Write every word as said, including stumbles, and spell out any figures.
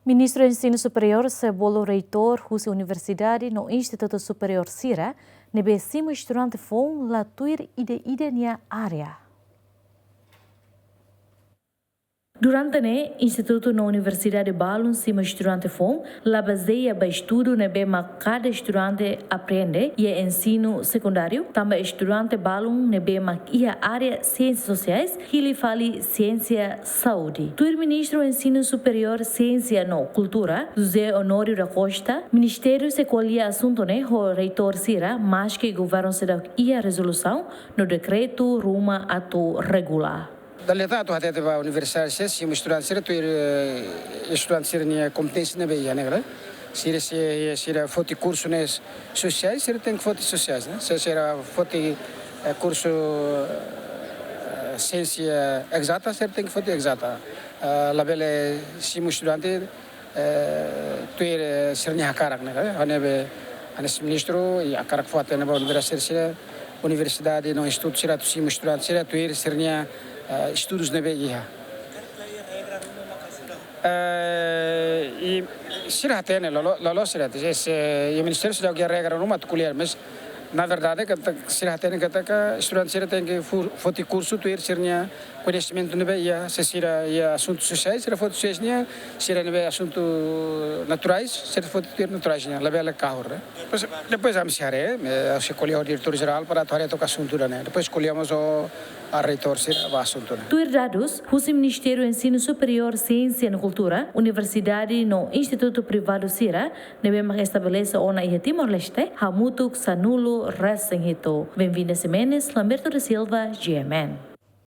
Ministru Ensinu Superiór sei bolu reitór husi universidade no institutu superiór sira ne'ebé simu estudante foun la tuir ida-idak nia área. Durante ne'e, institutu no universidade balun simu estudante foun la bazeia ba estudu ne'ebé mak kada estudante aprende iha ensinu sekundáriu, tanba estudante balun ne'ebé mak iha área siénsia sosiais, hili fali siénsia saúde. Tuir Ministru Ensinu Superiór, Siénsia no Kultura, José Honório da Costa, ministériu sei ko'alia asuntu ne'e ho reitór sira, maske governu seidauk iha rezolusaun no dekretu ruma atu regula. Dala ida atu hatete ba universidade sira, simu estudante sira, tuir, eh, estudante sira-nia kompeténsia ne'ebé iha ne'e, sira, sira, sira foti kursu ne'e sosiais, sira tenke foti sosiais, ne'e. Se sira foti, eh, kursu, eh, siénsia ezata, sira tenke foti ezata. Ah, labele simu estudante, eh, tuir, eh, sira-nia hakarak ne'e, eh, hanesan be, hanesan ministru, i hakarak fó-hatene ba universidade sira, universidade no institutu sira atu simu estudante sira tuir sira-nia, eh, estudus ne'ebé iha. Eh, i sira hatene, lolo, lolo sira, se, se, i ministériu sira iha regra ruma atu ko'alia, mas na verdade katak sira hatene katak estudante sira tenke fu-, foti kursu tuir sira-nia koñesimentu ne'ebé iha, se sira iha asuntu sosiais, sira foti sosiais nian, sira ne'ebé asuntu naturais, sira foti tuir naturais nian, labele kahur, ne'e. Depois, depois ami sei haree, eh, ami sei ko'alia ho diretór jerál para atu haree took asuntu ida-ne'e. Depois ko'alia mós ho reitór sira ba asuntu ne'e. Tuir dadus husi Ministériu Ensinu Superiór, Siénsia no Kultura, universidade no institutu privadu sira ne'ebé mak estabelese ona iha Timor-Leste, hamutuk sanulu-resin-hitu. Benvinda Ximenes, Lamberto da Silva, G M N.